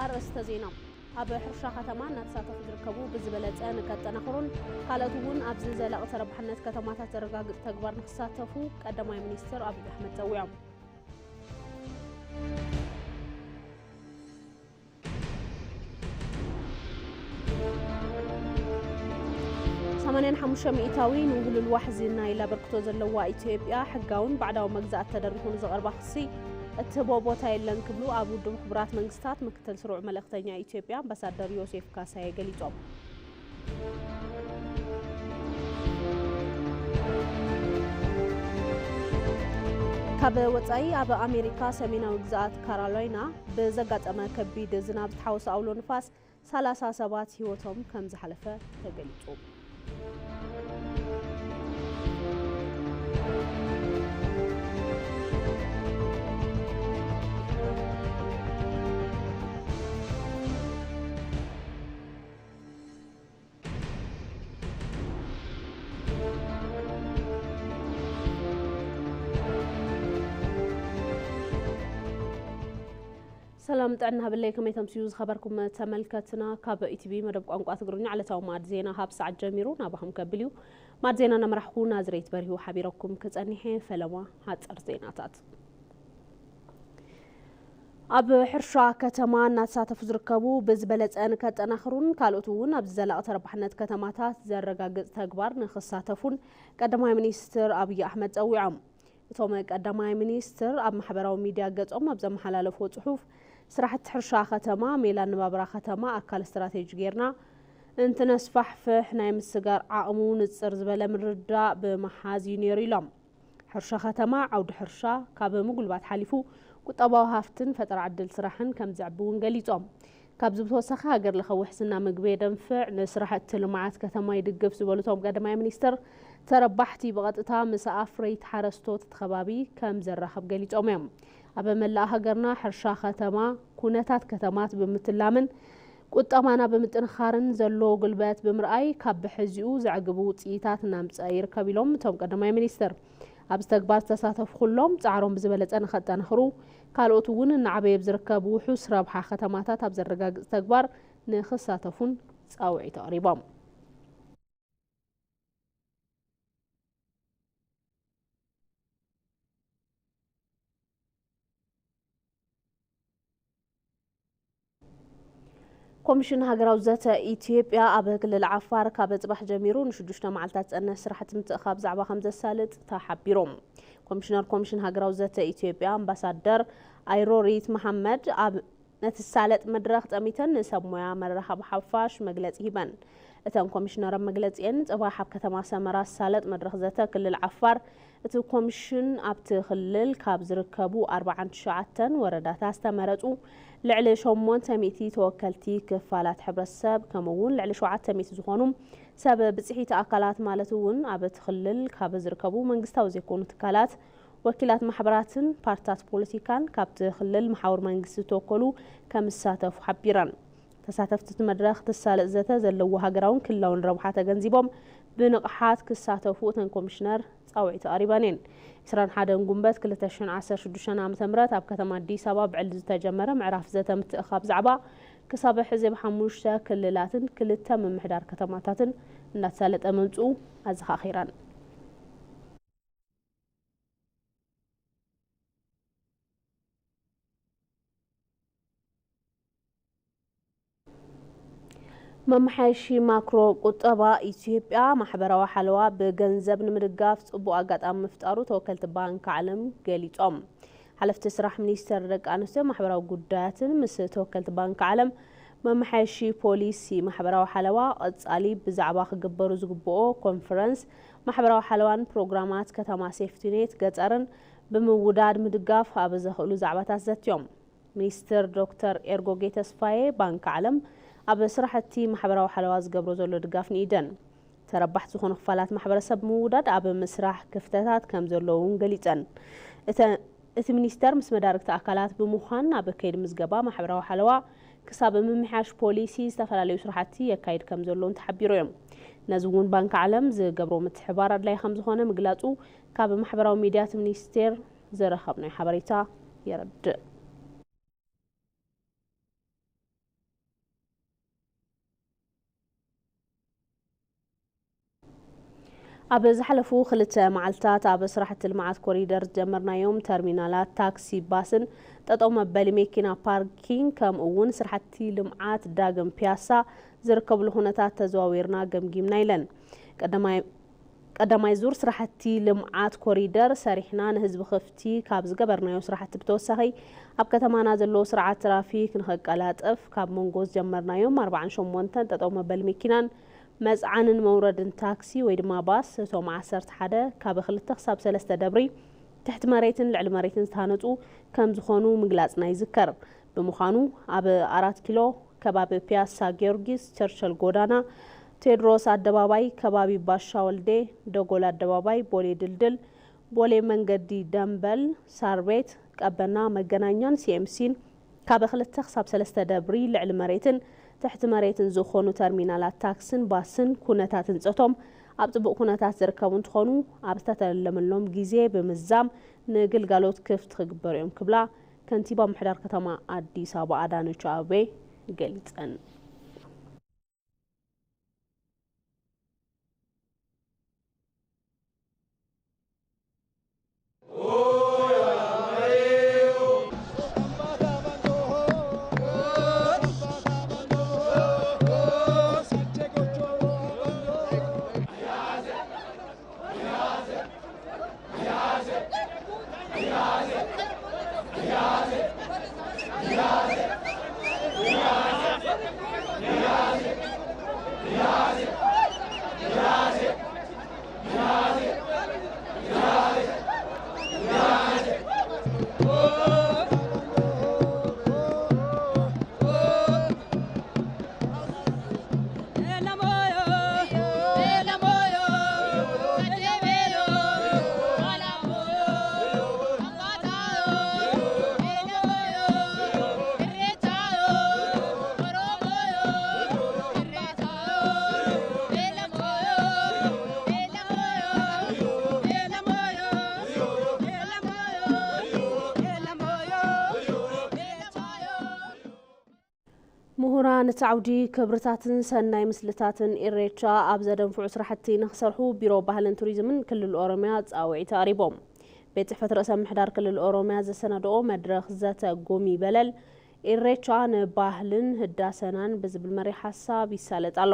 ኣርእስተ ዜና። ኣብ ሕርሻ ከተማ እናተሳተፉ ዝርከቡ ብዝበለጸ ንከጠናኽሩን ካልኦት እውን ኣብዚ ዘላቒ ተረባሕነት ከተማታት ዘረጋግጽ ተግባር ንክሳተፉ ቀዳማይ ሚኒስትር ኣብይ ኣሕመድ ጸዊዖም። ሰማንያን ሓሙሽተ ሚእታዊ ንውህሉል ዋሕዚ ናይል ኣበርክቶ ዘለዋ ኢትዮጵያ፣ ሕጋውን ባዕዳዊ መግዛእቲ ተደሪኹ ንዝቐርባ ክሲ እትህቦ ቦታ የለን ክብሉ ኣብ ውድብ ሕቡራት መንግስታት ምክትል ስሩዕ መልእኽተኛ ኢትዮጵያ ኣምባሳደር ዮሴፍ ካሳየ ገሊጾም። ካብ ወጻኢ፣ ኣብ ኣሜሪካ ሰሜናዊ ግዝኣት ካሮላይና ብዘጋጠመ ከቢድ ዝናብ ዝተሓወሰ ኣውሎ ንፋስ ሰላሳ ሰባት ህይወቶም ከም ዝሓለፈ ተገሊጹ። ሰላም ጥዕና ሃብለይ፣ ከመይ ተምስዩ ዝኸበርኩም ተመልከትና? ካብ ኢቲቪ መደብ ቋንቋ ትግርኛ ዕለታዊ መኣዲ ዜና ሃብ ሰዓት ጀሚሩ ናባኹም ከብል እዩ። መኣዲ ዜና እናመራሕኩ ናዝሬት በሪሁ ሓቢረኩም ክጸኒሐ። ፈለማ ሓጸር ዜናታት። ኣብ ሕርሻ ከተማ እናተሳተፉ ዝርከቡ ብዝበለጸ ንከጠናኽሩን ካልኦት እውን ኣብዚ ዘላቒ ተረባሕነት ከተማታት ዘረጋግጽ ተግባር ንኽሳተፉን ቀዳማይ ሚኒስትር ኣብይ ኣሕመድ ጸዊዖም። እቶም ቀዳማይ ሚኒስትር ኣብ ማሕበራዊ ሚድያ ገጾም ኣብ ዘመሓላለፍዎ ጽሑፍ፣ ስራሕቲ ሕርሻ ከተማ ሜላ ኣነባብራ ከተማ ኣካል ስትራቴጂ ጌርና እንትነስፋሕፍሕ ናይ ምስግጋር ዓቕሙ ንጽር ዝበለ ምርዳእ ብምሓዝ እዩ ነይሩ ኢሎም። ሕርሻ ከተማ ዓውዲ ሕርሻ ካብ ምጉልባት ሓሊፉ ቁጠባዊ ሃፍትን ፈጠራ ዕድል ስራሕን ከም ዘዕቢ እውን ገሊጾም። ካብዚ ብተወሳኺ ሃገር ለኸ ውሕስና ምግቢ የደንፍዕ፣ ንስራሕቲ ልምዓት ከተማ ይድግፍ ዝበሉ እቶም ቀዳማይ ሚኒስትር፣ ተረባሕቲ ብቐጥታ ምስ ኣፍረይቲ ሓረስቶት እቲ ከባቢ ከም ዘራኽብ ገሊጾም እዮም። ኣብ መላእ ሃገርና ሕርሻ ከተማ ኩነታት ከተማት ብምትላምን ቁጠባና ብምጥንኻርን ዘሎ ጉልበት ብምርኣይ ካብ ብሕዚኡ ዘዕግቡ ውፅኢታት እናምፀ ይርከብ ኢሎም እቶም ቀዳማይ ሚኒስትር። ኣብዚ ተግባር ዝተሳተፉ ኩሎም ጻዕሮም ብዝበለጸ ንኸጠናኽሩ፣ ካልኦት እውን እናዓበየ ኣብ ዝርከብ ውሑስ ረብሓ ከተማታት ኣብ ዘረጋግጽ ተግባር ንኽሳተፉን ጻውዒት ኣቕሪቦም። ኮሚሽን ሃገራዊ ዘተ ኢትዮጵያ ኣብ ክልል ዓፋር ካብ ጽባሕ ጀሚሩ ንሽዱሽተ መዓልታት ዝጸንሕ ስራሕቲ ምትእኻብ ዛዕባ ከም ዘሳልጥ ተሓቢሩ። ኮሚሽነር ኮሚሽን ሃገራዊ ዘተ ኢትዮጵያ ኣምባሳደር ኣይሮሪት መሓመድ ኣብ ነቲ ዝሳለጥ መድረኽ ጠሚተን ንሰብ ሞያ መራኸቢ ሓፋሽ መግለጺ ሂበን። እተን ኮሚሽነር ኣብ መግለጺአን፣ ጽባሕ ኣብ ከተማ ሰመራ ዝሳለጥ መድረኽ ዘተ ክልል ዓፋር፣ እቲ ኮሚሽን ኣብቲ ክልል ካብ ዝርከቡ ኣርባዓን ትሽዓተን ወረዳታት ዝተመረጹ ልዕሊ ሸሞንተ ሚእቲ ተወከልቲ ክፋላት ሕብረተሰብ፣ ከምኡ እውን ልዕሊ ሸውዓተ ሚእቲ ዝኾኑ ሰብ ብጽሒት ኣካላት፣ ማለት እውን ኣብ እቲ ክልል ካብ ዝርከቡ መንግስታዊ ዘይኮኑ ትካላት፣ ወኪላት ማሕበራትን ፓርትታት ፖለቲካን፣ ካብቲ ክልል መሓውር መንግስቲ ዝተወከሉ ከም ዝሳተፉ ሓቢረን። ተሳተፍቲ እቲ መድረኽ እቲ ዝሳለጥ ዘተ ዘለዎ ሃገራውን ክልላውን ረብሓ ተገንዚቦም ብንቕሓት ክሳተፉ እተን ኮሚሽነር ጻውዒት ኣቕሪበን እየን። ዕስራን ሓደን ጉንበት ክልተ ሽሕን ዓሰርተ ሽዱሽተን ዓመተ ምህረት ኣብ ከተማ ኣዲስ ኣበባ ብዕሊ ዝተጀመረ ምዕራፍ ዘተ ምትእኻብ ዛዕባ ክሳብ ሕዚ ኣብ ሓሙሽተ ክልላትን ክልተ ምምሕዳር ከተማታትን እናተሳለጠ ምምጽኡ ኣዘኻኺረን። መመሓየሺ ማክሮ ቁጠባ ኢትዮጵያ ማሕበራዊ ሓለዋ ብገንዘብ ንምድጋፍ ጽቡቕ ኣጋጣሚ ምፍጣሩ ተወከልቲ ባንክ ዓለም ገሊጾም። ሓለፍቲ ስራሕ ሚኒስቴር ደቂ ኣንስትዮ ማሕበራዊ ጉዳያትን ምስ ተወከልቲ ባንክ ዓለም መመሓየሺ ፖሊሲ ማሕበራዊ ሓለዋ ቀጻሊ ብዛዕባ ክግበሩ ዝግብኦ ኮንፈረንስ ማሕበራዊ ሓለዋን ፕሮግራማት ከተማ ሴፍቲኔት ገጠርን ብምውዳድ ምድጋፍ ኣብ ዘኽእሉ ዛዕባታት ዘትዮም። ሚኒስትር ዶክተር ኤርጎጌ ተስፋዬ፣ ባንክ ዓለም ኣብ ስራሕቲ ማሕበራዊ ሓለዋ ዝገብሮ ዘሎ ድጋፍ ንኢደን። ተረባሕቲ ዝኾኑ ክፋላት ማሕበረሰብ ምውዳድ ኣብ ምስራሕ ክፍተታት ከም ዘለዉ እውን ገሊጸን። እተ-፣ እቲ ሚኒስተር ምስ መዳርግቲ ኣካላት ብምዃን ኣብ ከይዲ ምዝገባ ማሕበራዊ ሓለዋ ክሳብ ምምሕያሽ ፖሊሲ ዝተፈላለዩ ስራሕቲ የካይድ ከም ዘሎ እውን ተሓቢሩ እዮም። ነዚ እውን ባንክ ዓለም ዝገብሮ ምትሕባር ኣድላይ ከም ዝኾነ ምግላጹ ካብ ማሕበራዊ ሚድያ እቲ ሚኒስቴር ዝረኸብናዮ ሓበሬታ የረድእ። ኣብ ዝሓለፉ ክልተ መዓልታት ኣብ ስራሕቲ ልምዓት ኮሪደር ዝጀመርናዮም ተርሚናላት ታክሲ ባስን ጠጠው መበሊ መኪና ፓርኪንግ ከምኡ እውን ስራሕቲ ልምዓት ዳግም ፒያሳ ዝርከብሉ ኩነታት ተዘዋዊርና ገምጊምና ኢለን። ቀዳማይ ቀዳማይ ዙር ስራሕቲ ልምዓት ኮሪደር ሰሪሕና ንህዝቢ ክፍቲ ካብ ዝገበርናዮ ስራሕቲ ብተወሳኺ ኣብ ከተማና ዘሎ ስርዓት ትራፊክ ንኸቀላጥፍ ካብ መንጎ ዝጀመርናዮም ኣርባዓን ሸሞንተን ጠጠው መበሊ መኪናን መጽዓንን መውረድን ታክሲ ወይ ድማ ባስ እቶም ዓሰርተ ሓደ ካብ ክልተ ክሳብ ሰለስተ ደብሪ ትሕቲ መሬትን ልዕሊ መሬትን ዝተሃነፁ ከም ዝኾኑ ምግላፅና ይዝከር። ብምዃኑ ኣብ ኣራት ኪሎ ከባቢ ፒያሳ ጊዮርጊስ፣ ቸርችል ጎዳና፣ ቴድሮስ ኣደባባይ ከባቢ ባሻ ወልዴ፣ ደጎል ኣደባባይ፣ ቦሌ ድልድል፣ ቦሌ መንገዲ ደንበል፣ ሳር ቤት፣ ቀበና፣ መገናኛን ሲኤምሲን ካብ ክልተ ክሳብ ሰለስተ ደብሪ ልዕሊ መሬትን ትሕቲ መሬትን ዝኾኑ ተርሚናላት ታክስን ባስን ኩነታት ህንፀቶም ኣብ ፅቡቕ ኩነታት ዝርከቡ እንትኾኑ ኣብ ዝተተለመሎም ግዜ ብምዛም ንግልጋሎት ክፍት ክግበሩ እዮም ክብላ ከንቲባ ምሕዳር ከተማ ኣዲስ ኣበባ ኣዳነች ኣቤቤ ገሊፀን። ምሁራን እቲ ዓውዲ ክብርታትን ሰናይ ምስልታትን ኢሬቻ ኣብ ዘደንፍዑ ስራሕቲ ንክሰርሑ ቢሮ ባህልን ቱሪዝምን ክልል ኦሮሚያ ፃውዒት ኣቕሪቦም። ቤት ፅሕፈት ርእሰ ምሕዳር ክልል ኦሮሚያ ዘሰናድኦ መድረኽ ዘተ ጉሚ በለል ኢሬቻ ንባህልን ህዳሰናን ብዝብል መሪሕ ሓሳብ ይሳለጥ ኣሎ።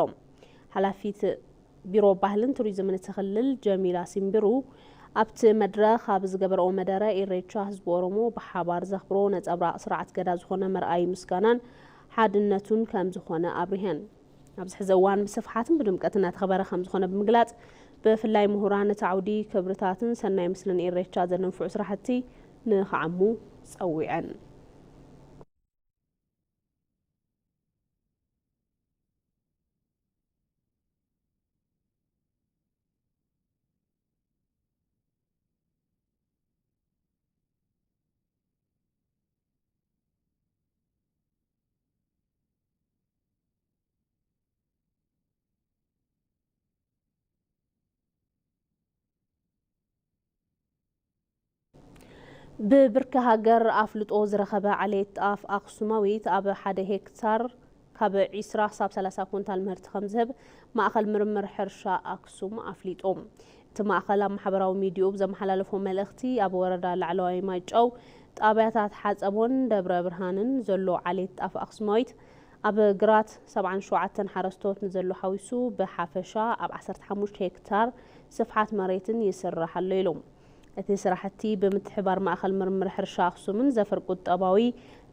ሓላፊት ቢሮ ባህልን ቱሪዝምን እቲ ክልል ጀሚላ ሲምቢሩ ኣብቲ መድረኽ ኣብ ዝገበረኦ መደረ ኢሬቻ ህዝቢ ኦሮሞ ብሓባር ዘኽብሮ ነፀብራቕ ስርዓት ገዳ ዝኾነ መርኣዪ ምስጋናን ሓድነቱን ከም ዝኾነ ኣብሪሀን። ኣብዚ ሕዚ እዋን ብስፍሓትን ብድምቀት እናተኸበረ ከም ዝኾነ ብምግላፅ ብፍላይ ምሁራን እቲ ዓውዲ ክብርታትን ሰናይ ምስልን ኢሬቻ ዘደንፍዑ ስራሕቲ ንኽዓሙ ፀዊዐን። ብብርኪ ሃገር ኣፍልጦ ዝረኸበ ዓሌት ጣፍ ኣኽሱማዊት ኣብ ሓደ ሄክታር ካብ ዒስራ ክሳብ ሰላሳ ኩንታል ምህርቲ ከም ዝህብ ማእኸል ምርምር ሕርሻ ኣክሱም ኣፍሊጡ። እቲ ማእኸል ኣብ ማሕበራዊ ሚዲያኡ ብዘመሓላለፎ መልእኽቲ፣ ኣብ ወረዳ ላዕለዋይ ማይጨው ጣብያታት ሓፀቦን ደብረ ብርሃንን ዘሎ ዓሌት ጣፍ ኣክሱማዊት ኣብ ግራት ሰብዓን ሸውዓተን ሓረስቶት ንዘሎ ሓዊሱ ብሓፈሻ ኣብ ዓሰርተ ሓሙሽተ ሄክታር ስፍሓት መሬትን ይስራሕ ኣሎ ኢሉ። እቲ ስራሕቲ ብምትሕባር ማእኸል ምርምር ሕርሻ ኣኽሱምን ዘፈር ቁጠባዊ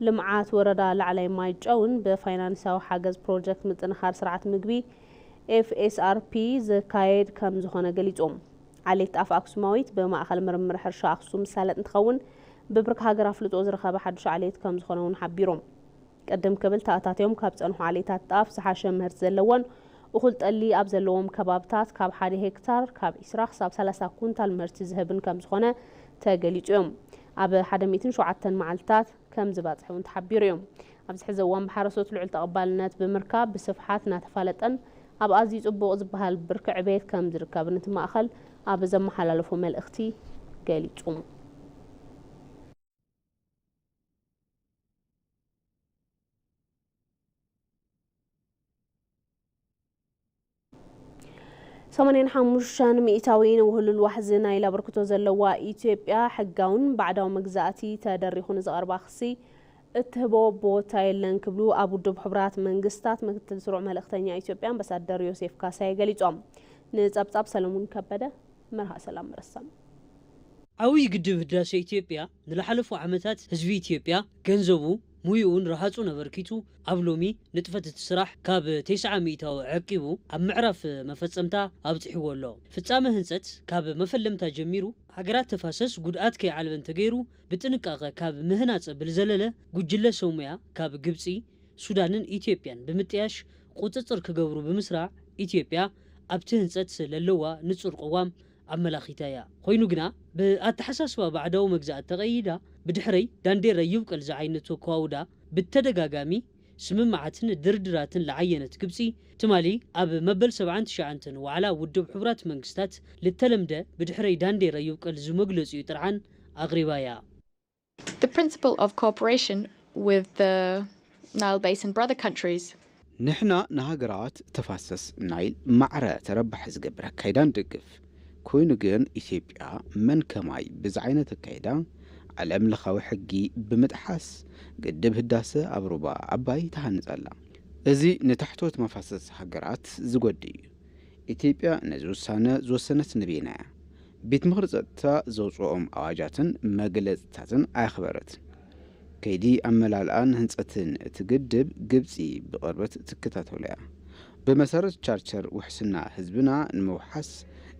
ልምዓት ወረዳ ላዕላይ ማይጨውን ብፋይናንሳዊ ሓገዝ ፕሮጀክት ምጥንኻር ስርዓት ምግቢ ኤፍ ኤስ ኣር ፒ ዝካየድ ከም ዝኾነ ገሊጾም። ዓሌት ጣፍ ኣክሱማዊት ብማእኸል ምርምር ሕርሻ ኣኽሱም ዝሳለጥ እንትኸውን ብብርኪ ሃገር ኣፍልጦ ዝረኸበ ሓዱሽ ዓሌት ከም ዝኾነ እውን ሓቢሮም። ቅድም ክብል ተኣታትዮም ካብ ጸንሑ ዓሌታት ጣፍ ዝሓሸ ምህርቲ ዘለዎን እኹል ጠሊ ኣብ ዘለዎም ከባብታት ካብ ሓደ ሄክታር ካብ ዒስራ ክሳብ ሰላሳ ኩንታል ምህርቲ ዝህብን ከም ዝኾነ ተገሊጹ እዮም። ኣብ ሓደ ሚእትን ሸውዓተን መዓልትታት ከም ዝባጽሐ እውን ተሓቢሩ እዮም። ኣብዚ ሕዚ እዋን ብሓረስቶት ልዑል ተቐባልነት ብምርካብ ብስፍሓት እናተፋለጠን ኣብ ኣዝዩ ጽቡቕ ዝበሃል ብርኪ ዕቤት ከም ዝርከብን እቲ ማእኸል ኣብ ዘመሓላለፎ መልእኽቲ ገሊጹ። ሰማንያን ሓሙሽተን ሚእታዊ ንውህሉል ዋሕዚ ናይል ኣበርክቶ ዘለዋ ኢትዮጵያ፣ ሕጋውን ባዕዳዊ መግዛእቲ ተደሪኹ ንዝቐርባ ክሲ እትህቦ ቦታ የለን ክብሉ ኣብ ውድብ ሕቡራት መንግስታት ምክትል ስሩዕ መልእኽተኛ ኢትዮጵያ ኣምባሳደር ዮሴፍ ካሳየ ገሊጾም። ንጸብጻብ ሰለሙን ከበደ፣ መርሃ ሰላም ረሳም። ዓብዪ ግድብ ህዳሴ ኢትዮጵያ ንዝሓለፉ ዓመታት ህዝቢ ኢትዮጵያ ገንዘቡ፣ ሙይኡን ረሃጹን ኣበርኪቱ ኣብ ሎሚ ንጥፈት እቲ ስራሕ ካብ ተስዓ ሚእታዊ ዓቂቡ ኣብ ምዕራፍ መፈጸምታ ኣብጺሕዎ ኣሎ። ፍጻመ ህንጸት ካብ መፈለምታ ጀሚሩ ሃገራት ተፋሰስ ጉድኣት ከይዓልበን ተገይሩ ብጥንቃቐ ካብ ምህናጽ ብዝዘለለ ጉጅለ ሰብ ሞያ ካብ ግብጺ፣ ሱዳንን ኢትዮጵያን ብምጥያሽ ቁጽጽር ክገብሩ ብምስራዕ፣ ኢትዮጵያ ኣብቲ ህንጸት ለለዋ ንጹር ቅዋም ኣመላኺታ እያ። ኮይኑ ግና፣ ብኣተሓሳስባ ባዕዳዊ መግዛእቲ ተቐይዳ፣ ብድሕረይ ዳንዴረ ይብቀል ዝዓይነቱ ከዋውዳ ብተደጋጋሚ ስምምዓትን ድርድራትን ለዓየነት ግብጺ፣ ትማሊ ኣብ መበል ሰብዓን ትሽዓተን ዋዕላ ውድብ ሕቡራት መንግስታት ልተለምደ ብድሕረይ ዳንዴረ ይብቀል ዝመግለጺኡ ጥርዓን ኣቕሪባ እያ። The principle of cooperation with the Nile Basin brother countries. ንሕና ንሃገራት ተፋሰስ ናይል ማዕረ ተረባሒ ዝገብር ኣካይዳ ንድግፍ። ኮይኑ ግን ኢትዮጵያ መን ከማይ ብዚ ዓይነት ኣካይዳ ዓለም ለኻዊ ሕጊ ብምጥሓስ ግድብ ህዳሰ ኣብ ሩባ ኣባይ ትሃንጽ ኣላ። እዚ ንታሕተዎት መፋሰስ ሃገራት ዝጎድእ እዩ። ኢትዮጵያ ነዚ ውሳነ ዝወሰነት ንበይና እያ። ቤት ምኽሪ ጸጥታ ዘውጽኦም ኣዋጃትን መግለጽታትን ኣየኽበረትን። ከይዲ ኣመላልኣን ህንጸትን እቲ ግድብ ግብጺ ብቕርበት ትከታተሎ እያ። ብመሰረት ቻርተር ውሕስና ህዝብና ንምውሓስ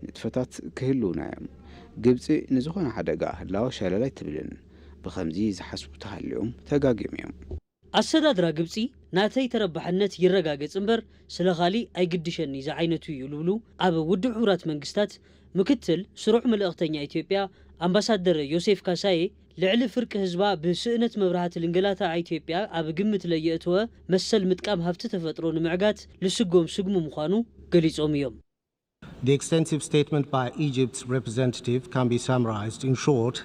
ንጥፈታት ክህልዉና እዮም። ግብጺ ንዝኾነ ሓደጋ ህላወ ሸለል ኣይትብልን። ብኸምዚ ዝሓስቡ ተሃልዮም ተጋግዮም እዮም። ኣሰዳድራ ግብጺ ናተይ ተረባሕነት ይረጋገጽ እምበር ስለ ካሊእ ኣይግድሸኒ ዝዓይነቱ እዩ ልብሉ ኣብ ውድብ ሕቡራት መንግስታት ምክትል ስሩዕ መልእኽተኛ ኢትዮጵያ ኣምባሳደር ዮሴፍ ካሳዬ ልዕሊ ፍርቂ ህዝባ ብስእነት መብራህቲ ልንገላታ ኢትዮጵያ ኣብ ግምት ለየእተወ መሰል ምጥቃም ሃፍቲ ተፈጥሮ ንምዕጋት ልስጎም ስግሙ ምዃኑ ገሊጾም እዮም። The extensive statement by Egypt's representative can be summarized in short.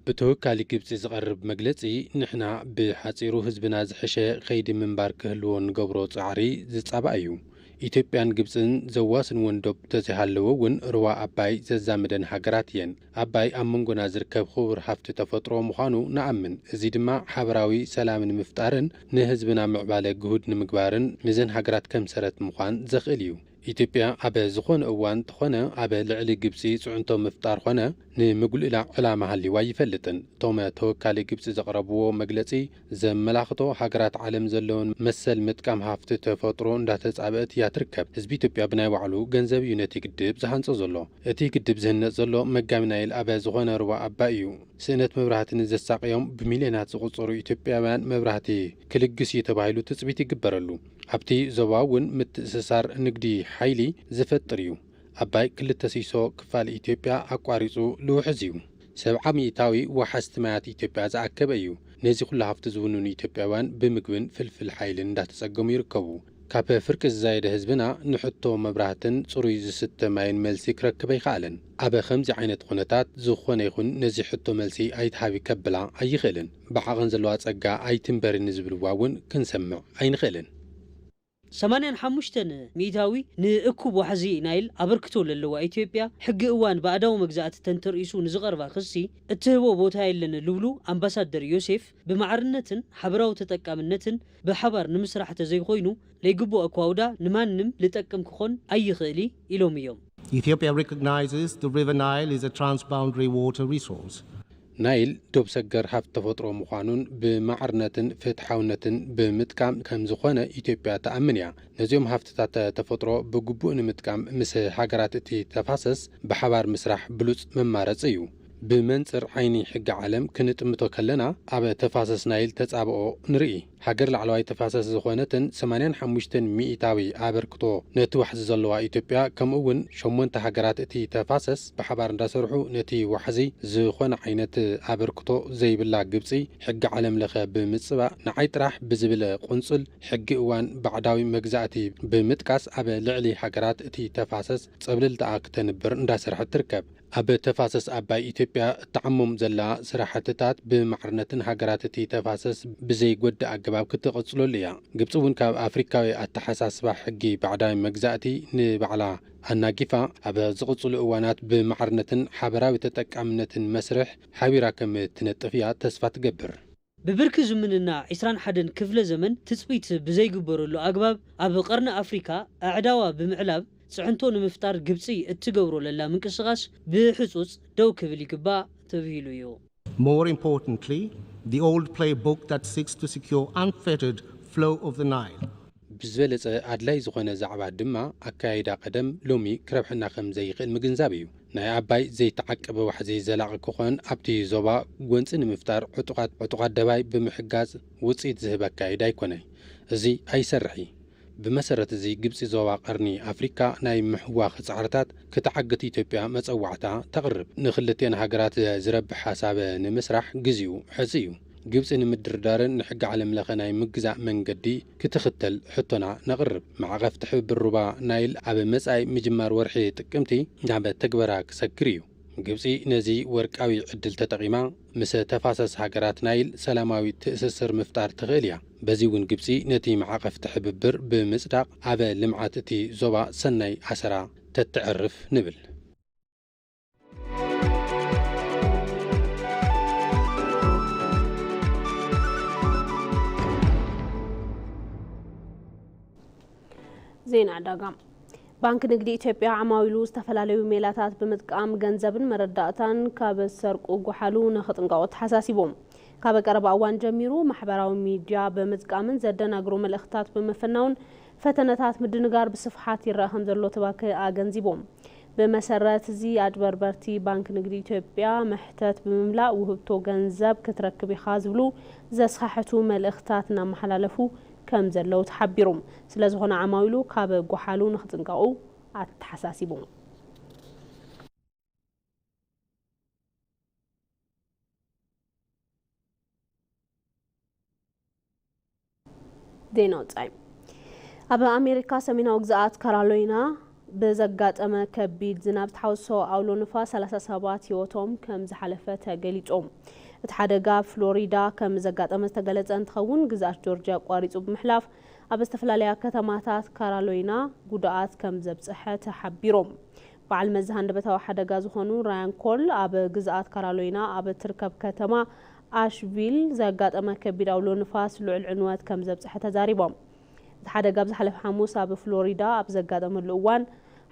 ብተወካሊ ግብጺ ዝቐርብ መግለጺ ንሕና ብሓጺሩ ህዝብና ዝሐሸ ኸይዲ ምንባር ክህልዎ ንገብሮ ጻዕሪ ዝጻባእ እዩ። ኢትዮጵያን ግብጽን ዘዋስንወን ዶብ ተዘይሃለወ እውን ርዋ ኣባይ ዘዛምደን ሃገራት እየን። ኣባይ ኣብ መንጎና ዝርከብ ክቡር ሃፍቲ ተፈጥሮ ምዃኑ ንኣምን። እዚ ድማ ሓበራዊ ሰላም ንምፍጣርን ንህዝብና ምዕባለ ግሁድ ንምግባርን ምዘን ሃገራት ከም ሰረት ምዃን ዘኽእል እዩ። ኢትዮጵያ ኣብ ዝኾነ እዋን ተኾነ ኣብ ልዕሊ ግብጺ ጽዕንቶ ምፍጣር ኾነ ንምጉልላ ዕላማ ሃልይዋ ኣይፈልጥን። እቶም ተወካሊ ግብጺ ዘቕረብዎ መግለጺ ዘመላኽቶ ሃገራት ዓለም ዘለወን መሰል ምጥቃም ሃፍቲ ተፈጥሮ እንዳተጻበአት እያ ትርከብ። ህዝቢ ኢትዮጵያ ብናይ ባዕሉ ገንዘብ እዩ ነቲ ግድብ ዝሃንጾ ዘሎ። እቲ ግድብ ዝህነጽ ዘሎ መጋቢ ናይል ኣብ ዝኾነ ሩባ ኣባይ እዩ። ስእነት መብራህቲ ንዘሳቕዮም ብሚልዮናት ዝቑጸሩ ኢትዮጵያውያን መብራህቲ ክልግስ እዩ ተባሂሉ ትጽቢት ይግበረሉ። ኣብቲ ዞባ እውን ምትእስሳር ንግዲ ሓይሊ ዝፈጥር እዩ። ኣባይ ክልተ ሲሶ ክፋል ኢትዮጵያ ኣቋሪጹ ልውሕዝ እዩ። ሰብዓ ሚእታዊ ወሓዝቲ ማያት ኢትዮጵያ ዝኣከበ እዩ። ነዚ ኩሉ ሃፍቲ ዝውንኑ ኢትዮጵያውያን ብምግብን ፍልፍል ሓይልን እንዳተጸገሙ ይርከቡ። ካብ ፍርቂ ዝዛየደ ህዝብና ንሕቶ መብራህትን ጽሩይ ዝስተ ማይን መልሲ ክረክብ ኣይከኣለን። ኣብ ከምዚ ዓይነት ኩነታት ዝኾነ ይኹን ነዚ ሕቶ መልሲ ኣይትሃቢ ከብላ ኣይኽእልን። ብዓቐን ዘለዋ ጸጋ ኣይትንበሪ ንዝብልዋ እውን ክንሰምዕ ኣይንኽእልን። ሰማንያን ሓሙሽተን ሚእታዊ ንእኩብ ዋሕዚ ናይል ኣበርክቶ ለለዋ ኢትዮጵያ፣ ሕጊ እዋን ባዕዳዊ መግዛእቲ ተንተርኢሱ ንዝቐርባ ክሲ እትህቦ ቦታ የለን ልብሉ ኣምባሳደር ዮሴፍ፣ ብማዕርነትን ሓበራዊ ተጠቃምነትን ብሓባር ንምስራሕ ተዘይኮይኑ ለይግቡእ ኣኳውዳ ንማንም ልጠቅም ክኾን ኣይኽእል ኢሎም እዮም። Ethiopia recognizes the River Nile is a transboundary water resource. ናይል ዶብ ሰገር ሃብቲ ተፈጥሮ ምዃኑን ብማዕርነትን ፍትሓውነትን ብምጥቃም ከም ዝኾነ ኢትዮጵያ ትኣምን እያ። ነዚኦም ሃፍትታት ተፈጥሮ ብግቡእ ንምጥቃም ምስ ሃገራት እቲ ተፋሰስ ብሓባር ምስራሕ ብሉጽ መማረጺ እዩ። ብመንጽር ዓይኒ ሕጊ ዓለም ክንጥምቶ ከለና ኣብ ተፋሰስ ናይል ተጻብኦ ንርኢ። ሃገር ላዕለዋይ ተፋሰስ ዝኾነትን ሰማንያን ሓሙሽተን ሚእታዊ ኣበርክቶ ነቲ ዋሕዚ ዘለዋ ኢትዮጵያ ከምኡ እውን ሸሞንተ ሃገራት እቲ ተፋሰስ ብሓባር እንዳሰርሑ ነቲ ዋሕዚ ዝኾነ ዓይነት ኣበርክቶ ዘይብላ ግብጺ ሕጊ ዓለም ለኸ ብምጽባእ ንዓይ ጥራሕ ብዝብል ቁንጽል ሕጊ እዋን ባዕዳዊ መግዛእቲ ብምጥቃስ ኣብ ልዕሊ ሃገራት እቲ ተፋሰስ ጸብለልታኣ ክተንብር እንዳሰርሐት ትርከብ። ኣብ ተፋሰስ ኣባይ ኢትዮጵያ እትዓሞም ዘላ ስራሕትታት ብማዕርነትን ሃገራት እቲ ተፋሰስ ብዘይጎድእ ኣገባብ ክትቕጽለሉ እያ። ግብጺ እውን ካብ ኣፍሪካዊ ኣተሓሳስባ ሕጊ ባዕዳዊ መግዛእቲ ንባዕላ ኣናጊፋ፣ ኣብ ዝቕጽሉ እዋናት ብማዕርነትን ሓበራዊ ተጠቃምነትን መስርሕ ሓቢራ ከም እትነጥፍ እያ ተስፋ ትገብር። ብብርኪ ዝምንና ዕስራን ሓደን ክፍለ ዘመን ትጽቢት ብዘይግበረሉ ኣግባብ ኣብ ቀርኒ ኣፍሪካ ኣዕዳዋ ብምዕላብ ጽዕንቶ ንምፍጣር ግብጺ እትገብሮ ለላ ምንቅስቓስ ብሕጹጽ ደው ክብል ይግባእ ተብሂሉ እዩ። More importantly, the old playbook that seeks to secure unfettered flow of the Nile. ብዝበለጸ ኣድላይ ዝኾነ ዛዕባ ድማ ኣካይዳ ቀደም ሎሚ ክረብሐና ከም ዘይኽእል ምግንዛብ እዩ። ናይ ኣባይ ዘይተዓቀበ ዋሕዚ ዘላቒ ክኾን ኣብቲ ዞባ ጎንጺ ንምፍጣር ዕጡቓት ዕጡቓት ደባይ ብምሕጋዝ ውጽኢት ዝህብ ኣካይዳ ኣይኮነይ። እዚ ኣይሰርሕ እዩ። ብመሰረት እዚ ግብጺ ዞባ ቀርኒ ኣፍሪካ ናይ ምሕዋኽ ጻዕርታት ክትዓግት ኢትዮጵያ መጸዋዕታ ተቕርብ። ንክልቴን ሃገራት ዝረብሕ ሓሳብ ንምስራሕ ግዚኡ ሕዚ እዩ። ግብጺ ንምድርዳርን ንሕጊ ዓለም ለኸ ናይ ምግዛእ መንገዲ ክትኽተል ሕቶና ነቕርብ። ማዕቐፍ ትሕብብር ሩባ ናይል ኣብ መጻኢ ምጅማር ወርሒ ጥቅምቲ ናብ ተግበራ ክሰግር እዩ። ግብጺ ነዚ ወርቃዊ ዕድል ተጠቒማ ምስ ተፋሰስ ሃገራት ናይል ሰላማዊ ትእስስር ምፍጣር ትኽእል እያ። በዚ እውን ግብጺ ነቲ ማዕቐፍ ትሕብብር ብምጽዳቕ ኣብ ልምዓት እቲ ዞባ ሰናይ ኣሰራ ተትዕርፍ ንብል። ዜና ዕዳጋ። ባንክ ንግዲ ኢትዮጵያ ዓማዊሉ ዝተፈላለዩ ሜላታት ብምጥቃም ገንዘብን መረዳእታን ካብ ዝሰርቁ ጓሓሉ ንኽጥንቀቑ ተሓሳሲቡ። ካብ ቀረባ እዋን ጀሚሩ ማሕበራዊ ሚድያ ብምጥቃምን ዘደናግሩ መልእኽትታት ብምፍናውን ፈተነታት ምድንጋር ብስፍሓት ይረኣ ከም ዘሎ እቲ ባንክ ኣገንዚቡ። ብመሰረት እዚ ኣጭበርበርቲ ባንክ ንግዲ ኢትዮጵያ መሕተት ብምምላእ ውህብቶ ገንዘብ ክትረክብ ኢኻ ዝብሉ ዘስኻሕቱ መልእኽትታት እናመሓላለፉ ከም ዘለዉ ተሓቢሩ። ስለዝኾነ ዓማዊሉ ካብ ጓሓሉ ንኽጥንቀቑ ኣተሓሳሲቡ። ዜና ወጻኢ። ኣብ ኣሜሪካ ሰሜናዊ ግዝኣት ካሮላይና ብዘጋጠመ ከቢድ ዝናብ ዝተሓወሶ ኣውሎ ንፋስ ሰላሳ ሰባት ህይወቶም ከም ዝሓለፈ ተገሊጹ። እቲ ሓደጋ ኣብ ፍሎሪዳ ከም ዘጋጠመ ዝተገለጸ እንትኸውን፣ ግዝኣት ጆርጅያ ኣቋሪጹ ብምሕላፍ ኣብ ዝተፈላለያ ከተማታት ካሮላይና ጉድኣት ከም ዘብጽሐ ተሓቢሩ። በዓል መዚ ሃንደበታዊ ሓደጋ ዝኾኑ ራያን ኮል ኣብ ግዝኣት ካሮላይና ኣብ እትርከብ ከተማ ኣሽቪል ዘጋጠመ ከቢድ ኣውሎ ንፋስ ልዑል ዕንወት ከም ዘብጽሐ ተዛሪቦም። እቲ ሓደጋ ኣብ ዝሓለፈ ሓሙስ ኣብ ፍሎሪዳ ኣብ ዘጋጠመሉ እዋን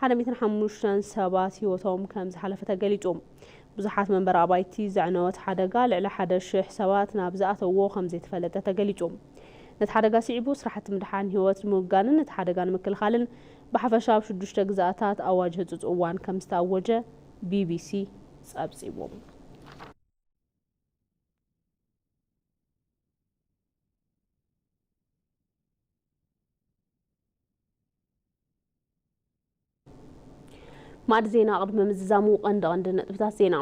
ሓደ ሚእትን ሓሙሽተን ሰባት ህይወቶም ከም ዝሓለፈ ተገሊጹ። ብዙሓት መንበሪ ኣባይቲ ዘዕነወ እቲ ሓደጋ ልዕሊ ሓደ ሽሕ ሰባት ናብ ዝኣተውዎ ከም ዘይተፈለጠ ተገሊጹ። ነቲ ሓደጋ ስዒቡ ስራሕቲ ምድሓን ህይወት ንምውጋንን ነቲ ሓደጋ ንምክልኻልን ብሓፈሻ ኣብ ሽዱሽተ ግዝኣታት ኣዋጅ ህጹጽ እዋን ከም ዝተኣወጀ ቢቢሲ ጸብጺቡ። ማዕድ ዜና ቅድሚ ምዝዛሙ ቀንዲ ቀንዲ ነጥብታት ዜና።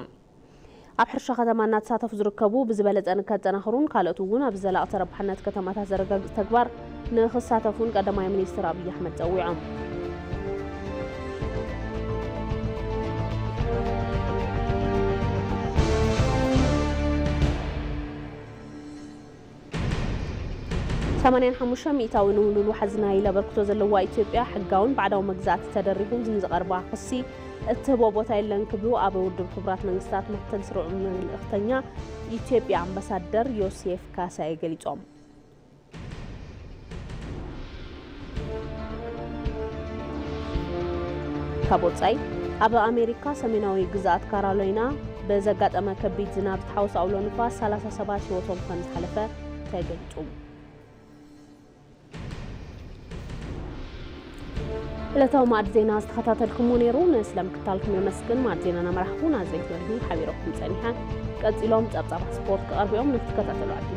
ኣብ ሕርሻ ከተማ እናተሳተፉ ዝርከቡ ብዝበለጸ ንከጠናኽሩን ካልኦት እውን ኣብ ዘላቒ ተረባሕነት ከተማታት ዘረጋግጽ ተግባር ንኽሳተፉን ቀዳማይ ሚኒስትር ኣብይ ኣሕመድ ጸዊዖም። ሰማንያን ሓሙሽተ ሚእታዊ ንውሉል ዋሕዚ ናይል ኣበርክቶ ዘለዋ ኢትዮጵያ፣ ሕጋውን ባዕዳዊ መግዛእቲ ተደሪኹ ንዝቐርባ ክሲ እትህቦ ቦታ የለን ክብሉ ኣብ ውድብ ሕቡራት መንግስታት ምክትል ስሩዕ መልእኽተኛ ኢትዮጵያ ኣምባሳደር ዮሴፍ ካሳየ ገሊጾም። ካብ ወጻኢ፣ ኣብ ኣሜሪካ ሰሜናዊ ግዝኣት ካሮላይና ብዘጋጠመ ከቢድ ዝናብ ዝተሓወሰ ኣውሎ ንፋስ ሰላሳ ሰባት ህይወቶም ከም ዝሓለፈ ተገሊጹ። ዕለታዊ ማዕድ ዜና ዝተኸታተልኩሞ ነይሩ። ንስለ ምክታልኩም የመስግን። ማዕድ ዜናና መራሕቡ ናዝሬት መርሂ ሓቢረኩም ጸኒሐ። ቀጺሎም ጸብጻባት ስፖርት ክቐርቡ እዮም። ንክትከታተሉ ዓቢ